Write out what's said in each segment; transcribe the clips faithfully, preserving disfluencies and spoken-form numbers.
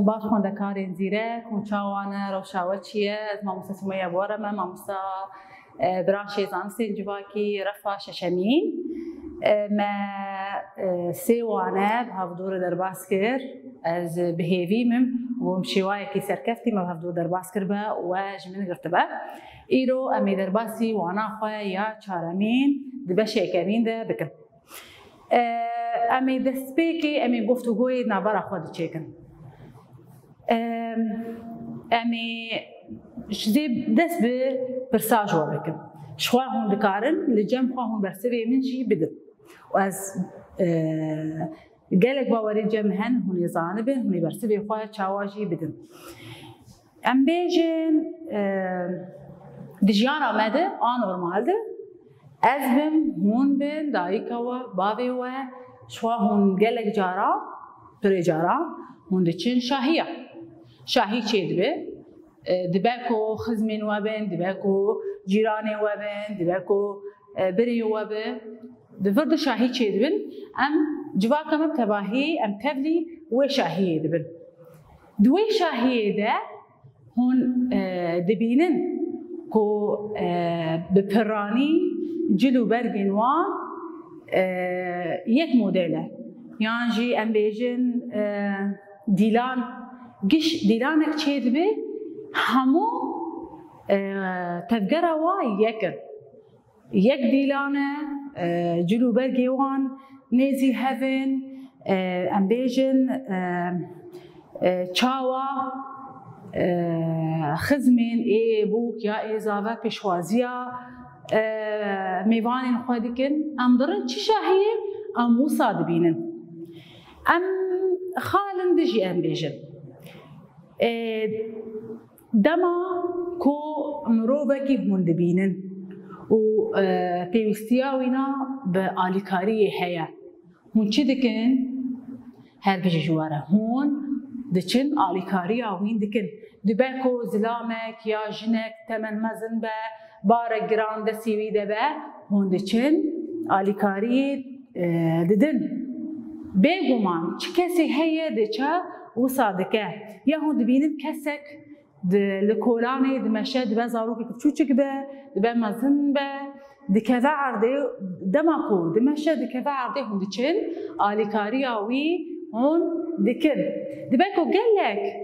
Baş xwendekarên zîrek, hûn çawa ne, rewşa we çi ye? Ez mamoste Sumeya Bore me, mamosta, e, branşê zanistên civakî, refa şeşemîn. E, me, e, sê wane bi hevdû re derbas kir. Ez bi hêvî mim, bûm şêwayekî serkeftî me bi hevdû derbas kiribe we ji min girtibe. Îro em ê derbasî wana xwe ya çaremîn di beşê yekemîn de bikin. E, em ê destpêkê, em ê guftûgoyê navbera xwe diçêkin. E, em ê ji zê dest bi pirsa ji we bikin. Ji xwe hûn dikarin, li cem xwe hûn bersivê min jî bidin. Û ez, e, gelek bawerên cem min hen, hûn ê zanibin, hûn ê bersivê xwe çawa jî bidin. Em bêjin, e, di jiyana me de, a normal de, ez bim, hûn bin, dayika we, bavê we, ji xwe hûn gelek cara, pirê cara, hûn diçin şahiya. Şahî çêdibe, e, dibe ku xizmên we bin, dibe ku cîranê we bin, dibe ku, e, birê we bin. Di vir de şahî çêdibin, em civaka me bi tevahî, em tevlî wê şahiyê dibin. Di wê şahiyê de hûn, e, dibînin ku, e, bi piranî cil û bergên wan, e, yek model e. Yan jî em bêjin, e, dîlan, giş dîlanek çêdibe, hemû, e, tevgera wa yek in. Yek dîlan e, e, cil û bergê wan nêzî hev in, e, em bêjin, e, e, çawa, e, xizmên ê bûk ya ê zave pêşwaziya, e, mêvanên xwe dikin. Em dirin çi şahiyê em wisa dibînin. Em xalin dijî em bêjin. E, Dema ku mirovekî hûn dibînin û, e, pêwîstiya wîna bi alîkariyê heye, hûn çi dikin? Her bijî ji we re. Hûn diçin alîkariya wîn dikin. Dibe ku zilamek ya jinek temen mezin be, barek giran destî wî de be, hûn diçin alîkariyê, e, didin. Bêguman çi kesê heye diçe wisa dike. Ya hûn dibînin kesek di, li kolanê dimeşe, dibe zarokek biçûçik be, dibe mezin be, dikeve erdê, dema ku dimeşe, dikeve erdê, hûn diçin alîkariya wî hûn dikin. Dibe ku gelek,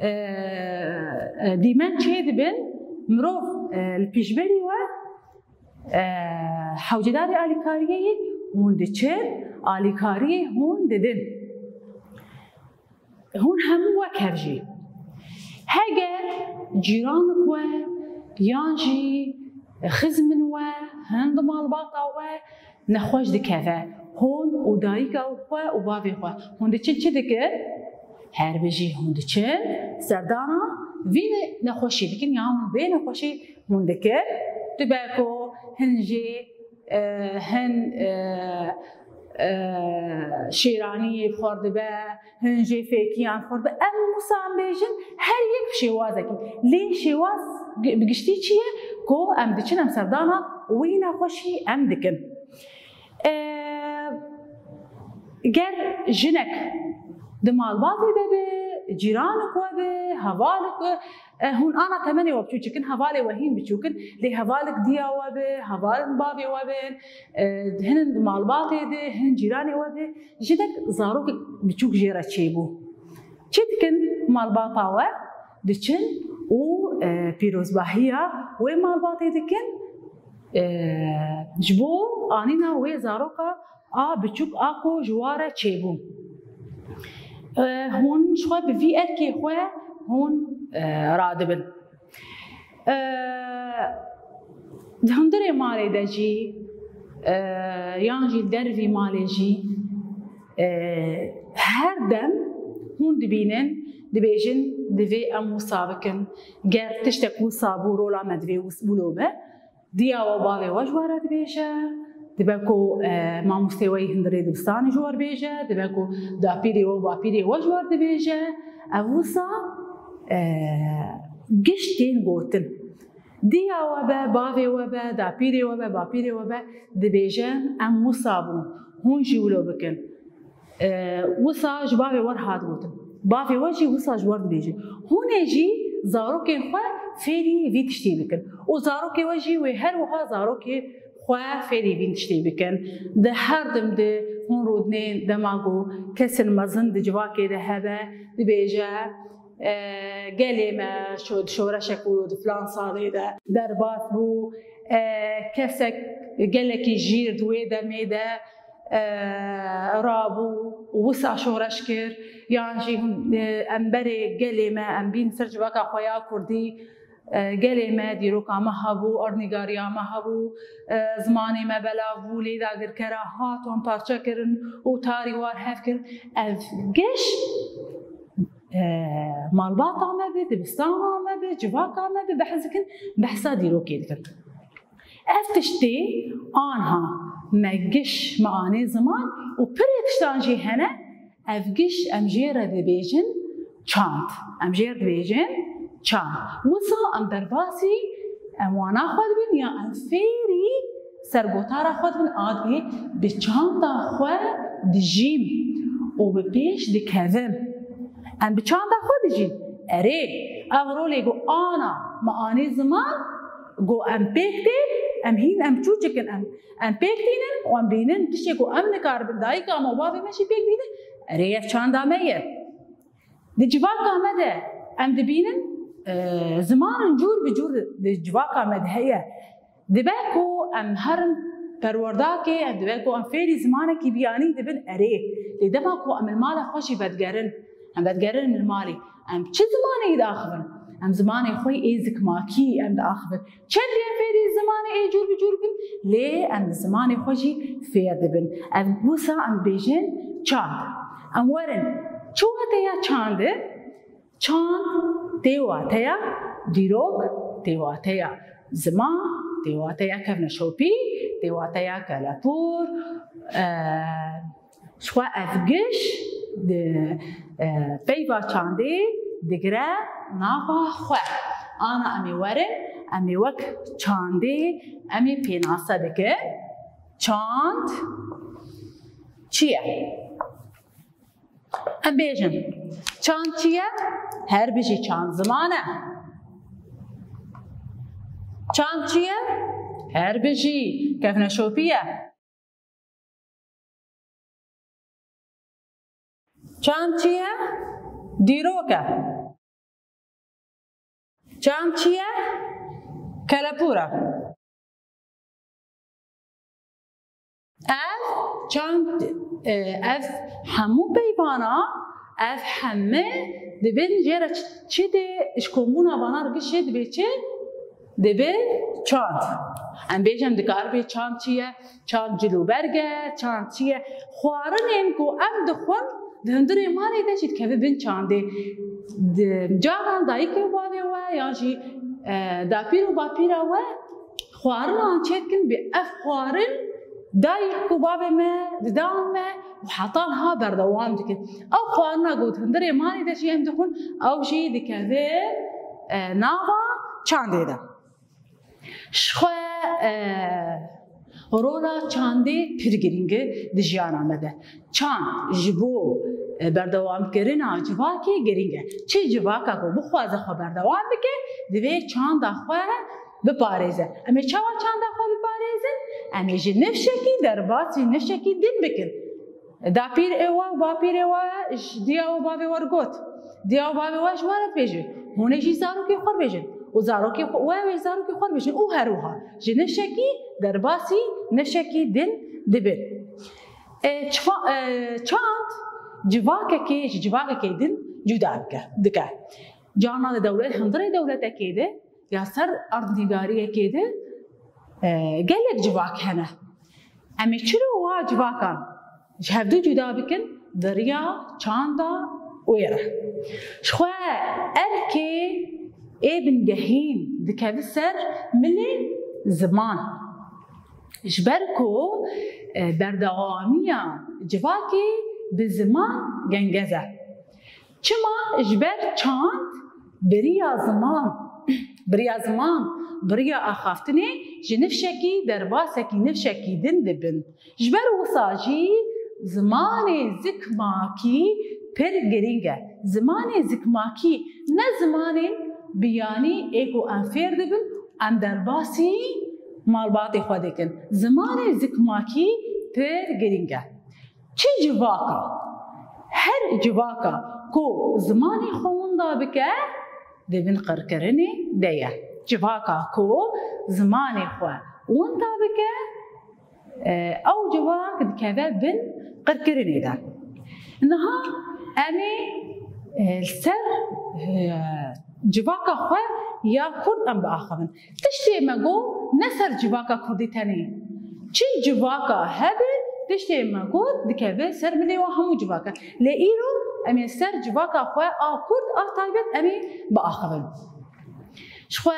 e, e, dîmen çêdibin, mirov, e, li pêşberî we, e, hewcedarê alîkariyê ye, hûn diçin alîkariyê hûn didin. Hûn hemû wek hev jî. Heger cîranik we yan jî xizmin we, hin di malbata we nexweş dikeve, hûn û dayika xwe û bavê xwe, hûn diçin çi dikin? Her bijî hûn diçin serdana vî ne-, nexweşî dikin, yan vê nexweşî hûn dikin. Dibe ku hin jî, e, hin, e, e, şêraniyê bi xwe re dibe, hin jê fêkiyan xwe re dibe. Em wisa em bêjin, her yek bi şêwazekî. Lê şêwaz gi-, bi giştî çi ye? Ku em diçin, em serdana wî nexweşî em dikin. E, ger jinek di malbatê de be, cîranik we be, hevalek we, e, hûn ana temenê we biçûçik in, hevalê we hîn biçûk in, lê hevalek diya we be, hevalin bavê we bin, e, hinin di malbatê de, hin cîranê we be, jinek zarokek biçûk jê re çêbû. Çi dikin malbata we? Diçin û, e, pîrozbahiya wê malbatê dikin, e, ji bo anîna wê zaroka a biçûk a ku ji wa re çêbû. E, hûn ji xwe bi vî erkê xwe hûn, e, radibin. E, di hundirê malê de jî, e, yan jî dervî malê jî, e, her dem hûn dibînin, dibêjin, divê em wisa bikin. Ger tiştek wisa bû, rola me divê wis-, wilo be. Diya we, bavê we ji we re dibêje, dibe ku, e, mamostê we yê hundirê dibistanê ji we re dibêje, dibe ku dapîrê we û bapîrê we ji we re dibêje. Ev wisa, e, giş tên gotin. Diya we be, bavê we be, dapîrê we be, bapîrê we be, dibêje, em wisa bûn, hûn jî wilo bikin. E, wisa ji bavê we re hat gotin. Bavê we jî wisa ji we re dibêje. Hûn ê jî zarokên xwe fêrî vî tiştî bikin. Û zarokê we jî wê her wiha zarokê xwe fêrî vî tiştî bikin. Di her dem de hûn rûdinên dema ku kesên mezin di civakê de hebe, dibêje, e, gelê me şo-, di şoreşek û di filan salê de derbas bû, e, kesek gelekî jîr di wê demê de, e, rabû û wisa şoreş kir, yan jî hûn, e, em berê gelê me, em bîn ser civaka xwe ya kurdî, e, gelê me, dîroka me hebû, erdnîgariya me hebû, e, zimanê me belav bû, lê dagirkera hat wan parçe kirin û tarî war hev kir. Ev giş, e, malbata me be, dibistana me be, civaka me be, behs dikin, behsa dîrokê dikin. Ev tiştê anha me giş, me anê ziman û pirê tiştan jî hene, ev giş em jê re dibêjin çand. Em jê re dibêjin çand. Wisa em derbasî em wana xwe dibin ya em fêrî sergotara xwe dibin, a dibê bi çanda xwe dijîm û bi pêş dikevim. Em bi çanda xwe dijîn. Erê, ev rolê ku ana me anî ziman, ku em pêk tên, em hîn, em çûçik in, em, em pêk tînin û em bînin tiştê ku em nikaribin dayika me û bavê me jî pêk bînin. Erê, ev çanda me ye. Di civaka me de em dibînin, e, zimanin cûr bi cûr di civaka me de heye. Dibe ku em herin perwerdakê, em dibe ku em fêrî zimanekî biyanî dibin, erê. Lê dema ku em li mala xwe jî vedigerin, em vedigerin li malê, em çi zimanekî diaxivin? Em zimanê xwe ê zikmakî em diaxivin. Çend em fêrî zimanê ê cûr bi cûr bin, lê em zimanê xwe jî fêr dibin. Ev wisa em bêjin çand. Em werin, çi wateya çand e? Çand tê wateya dîrok, tê wateya ziman, tê wateya kevneşopî, tê wateya kelepûr. E, ji xwe ev giş di, e, peyva çandê digire nava xwe. Ana em ê werin, em ê wek çandê em ê pênase dikin. Çand çi ye? Em bêjin, çand çi ye? Her bijî çand ziman e. Çand çi ye? Her bijî kevneşopî ye. Çand çi ye? Dîrok e. Çand çi ye? Kelepûr e. Ev çand, e, ev hemû peyvana, ev heme dibin jê re çi, çi dê, ji kombûna vana re gişê dibê çi? Dibê çand. Em bêjin, dikare bê çand çi ye? Çand cil û berg e, çand çi ye? Xwarinên ku em dixwin, di hundirê malê de jî dikeve bin çandê. Di, caran dayikê û bavê we yan jî, e, dapîr û bapîra we xwarinan çêdikin, bi ev xwarin dayik û bavê me didan me û heta niha berdewam dikin. Ew xwarina ku di hundirê malê de jî em dixwin, ew jî dikeve, e, nava çandê de. Ji xwe, e, rola çandê pir girîng e di jiyana me de. Çand ji bo, e, berdewamkirina civakê girîng e. Çi civaka ku bixwaze xwe berdewam bike, divê çanda xwe biparêze. Em ê çawa çanda xwe biparêzin? Em ê ji nifşekî derbasî nifşekî din bikin. Dapîr ê we û bapîrê we ji diya û bavê we re got. Diya û bavê we ji we re dibêje. Hûn ê jî zarokê xwe re bêjin. Û zarokê xwe, we, we jî zarokê xwe re bêjin. Û her wiha ji nifşekî derbasî nifşekî din dibin. E, çifa-, e, çand civakekê ji civakekê din cuda dike, dike. Carna di dewlet, hundirê dewletekê de ya ser erdnîgariyekê de, e, gelek civak hene. Em ê çilo wa civakan ji hevdu cuda bikin, di riya çanda wê re. Ji xwe erkê ê bingehîn dikeve ser milê ziman. Ji ber ku, e, berdewamiya civakê bi ziman gengez e. Çima? Ji ber çand bi riya ziman, bi riya ziman, bi riya axaftinê ji nifşekî derbasekî nifşekî din dibin. Ji ber wisa jî zimanê zikmakî pir girîng e. Zimanê zikmakî ne zimanên biyanî ê ku em fêr dibin, em derbasî malbatê xwe dikin. Zimanê zikmakî pir girîng e. Çi civaka? Her civaka ku zimanê xwe winda bike, di bin qirkirinê de ye. Civaka ku zimanê xwe winda bike, e, ew civak dikeve bin qirkirinê de. Niha em ê, e, li ser, e, civaka xwe ya kurd em biaxivin. Tiştê me got, ne ser civaka kurdî tenê. Çi civaka hebe, tiştê me got, dikeve ser milê wan hemû civaka. Lê îro em ê ser civaka xwe a kurd a taybet em ê biaxivin. Ji xwe,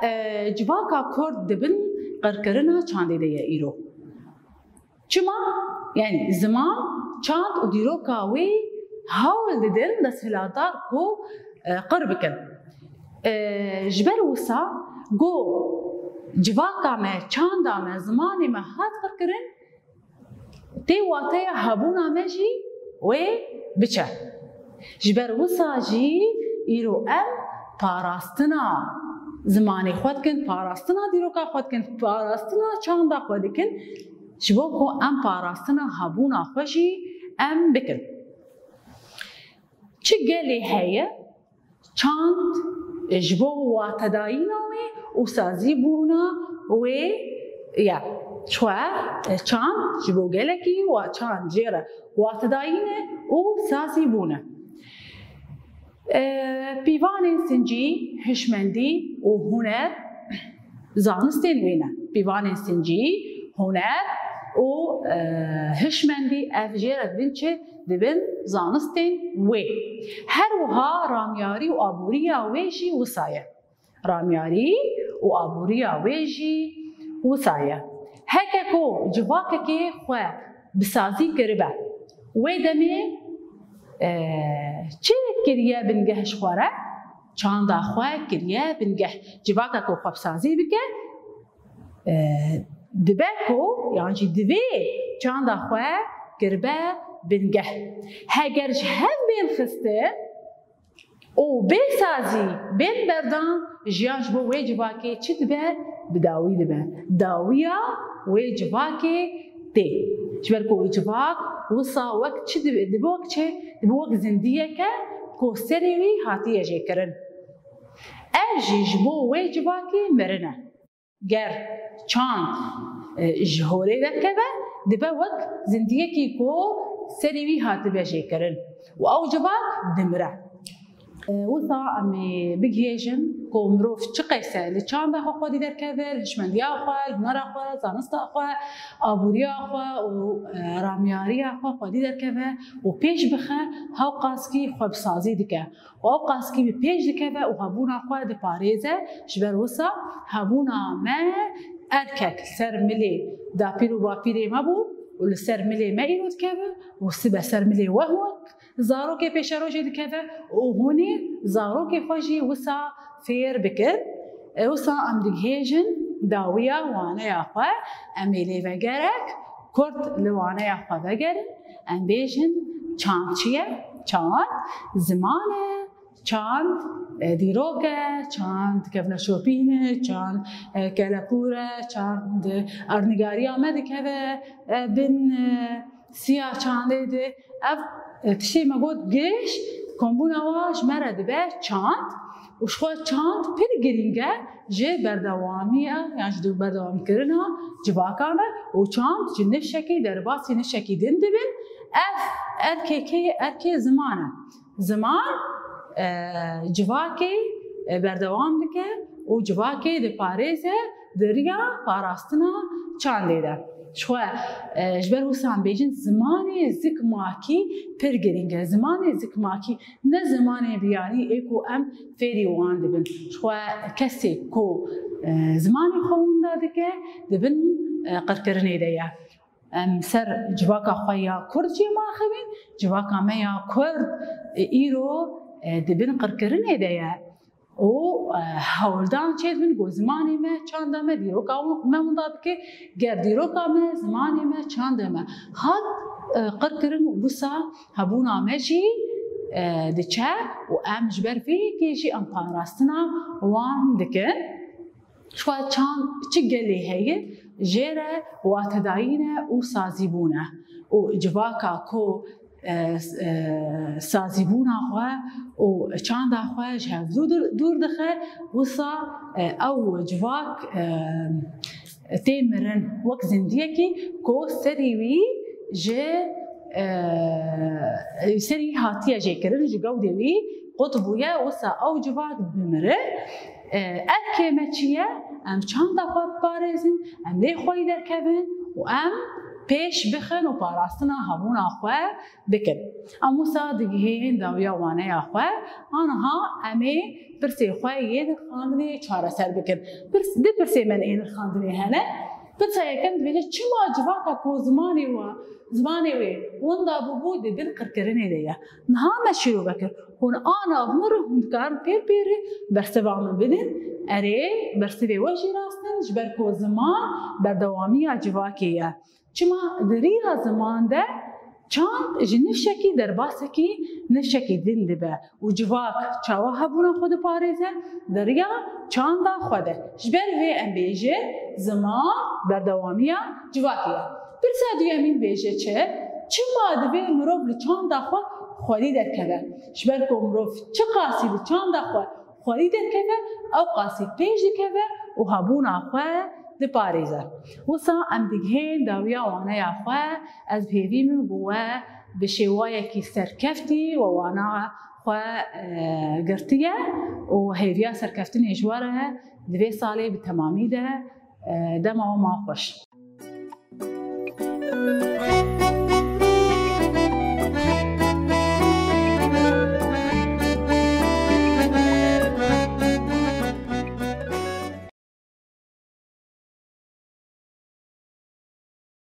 e, civaka kurd di bin qirkirina çandê de ye îro. Çima? Yanî ziman, çand û dîroka wê hewl didin desthilatdar ku, e, qir bikin. E, ji ber wisa ku civaka me, çanda me, zimanê me hat qirkirin, tê wateya hebûna me jî wê biçe. Ji ber wisa jî îro em parastina zimanê xwe dikin, parastina dîroka xwe dikin, parastina çanda xwe dikin, ji bo ku em parastina hebûna xwe jî em bikin. Çi gelê heye, çand ji bo watedayîna wê û sazîbûna wê ye. Çi, çand ji bo gelekî wa-, çand jê re watedayîn e û sazîbûn e. E, pîvanên sincî, hişmendî û huner zanistên wê ne. Pîvanên sincî, huner û, e, hişmendî, ev jê re dibin çi? Dibin zanistên wê. Her wiha ramyarî û aboriya wê jî wisa ye. Ramyarî û aboriya wê jî wisa ye. Heke ku civakekê xwe bi sazî kiribe, wê demê, e, çi kiriye bingeh ji xwe re? Çanda xwe kiriye bingeh. Civaka ku xwe bi sazî bike, e, dibe ku, yan jî divê çanda xwe kiribe bingeh. Heger ji hev bên xistin û bê sazî, bên berdan, jiyan ji bo wê civakê çi dibe? Bi dawî dibe. Dawiya wê civakê tê. Ji ber ku wê civak wisa wek çi dibe, dibe wek çi? Dibe wek zindiyeke ku serê wî hatiye jêkirin. Ev jî ji bo wê civakê mirin e. Ger çand, e, ji holê derkeve, dibe wek zindiyekî ku serê wî hatibe jêkirin û ew civak dimire. E, wisa em ê bigihêjin ku mirov çiqas e li çanda xwe xwedî derkeve, li hişmendiya xwe, li hunera xwe, zanista xwe, aboriya xwe û, e, ramyariya xwe xwedî derkeve û pêş bixe, hewqaskî xwe bi sazî dike. Û ew qaskî bi pêş dikeve û hebûna xwe diparêze, ji ber wisa hebûna me erkek li ser milê dapîr û bapîrê me bû û li ser milê me îro dikeve û sibe ser milê we wek zarokê pêşerojê dikeve û hûn ê zarokê xwe jî wisa fêr bikin. E, wisa em digihêjin dawiya waneya xwe, em ê lê vegerek kurt li waneya xwe vegerin. Em bêjin çand çi ye? Çand ziman e, çand, e, dîrok e, çand kevneşopîn e, çand, e, kelepûr e, çand ernîgariya me dikeve, e, bin, e, siya çandê de. Ev, e, tiştê me got giş, kombûna wa ji me re dibe çand û ji xwe çand pir girîng e ji berdewamiya, yan ji berdewamkirina civaka me û çand ji nifşekî derbasî nifşekî din dibin. Ev erkê kê ye? Erkê ziman e. Ziman, e, civakê, e, berdewam dike û civakê diparêze di riya parastina çandê de. Ji xwe, e, ji ber wisa em bêjin zimanê zikmakî pir girîng e. Zimanê zikmakî ne zimanê biyanî ê ku em fêrî wan dibin. Ji xwe kesê ku, e, zimanê xwe winda dike, di bin, e, qirkirinê de ye. Em ser civaka xwe ya Kurd jî maxivîn, civaka me ya Kurd, e, îro, e, di bin qirkirinê de ye. Û, e, hewldan çêdibin ku zimanê me, çanda me, dîroka me winda bike, ger dîroka me, zimanê me, çanda me hat, e, qirkirin û wisa hebûna me jî e, diçe û em ji ber vê yekê jî em parastina wan dikin. Ji xwe çand çi gelê heye, jê re watedayî ne û sazîbûn e. Û civaka ku, e, s-, e, sazîbûna xwe û çanda xwe ji hev dûr, dûr dixe, wisa, e, ew civak, e, tê mirin wek zindiyekî ku serî wî ji, e, serî hatiye jêkirin, ji gewdê wî qut bûye, wisa ew civak dimire. E, ev kême çi ye? Em çanda xwe biparêzin, em lê xweyî derkevin û em pêş bixin û parastina hebûna xwe bikin. Em wisa digihên dawiya waneya xwe, aniha em ê pirsê xwe yê nirxandinê çareser bikin. Pirs, du pirsê me ê nirxandinê hene. Pirsa yekem dibêje, çima civaka ku zimanê we, zimanê wê winda bûbû di bin qirkirinê de ye? Niha me şîrove kir. Hûn ana vir hûn dikarin pêr pêrî bersiva min bidin. Erê, bersivê we jî rast in, ji ber ku ziman berdewamiya civakê ye. Çima di riya ziman de çand ji nifşekî derbasekî nifşekî din dibe û civak çawa hebûna xwe diparêze? Di riya çanda xwe de. Ji ber vê em bêjin ziman berdewamiya civakê ye. Pirsa duyemîn bêje çi? Çima divê mirov li çanda xwe xwedî derkeve? Ji ber ku mirov çiqasî li çanda xwe xwedî derkeve, ew qasî pêş dikeve û hebûna xwe diparêze. Wisa em digihên dawiya waneya xwe, ez bi hêvî min bi we bi şêwayekî serkeftî we wana xwe, e, girtiye û hêviya serkeftinê ji we re di vê salê bi temamî de, e, dema we ma xweş.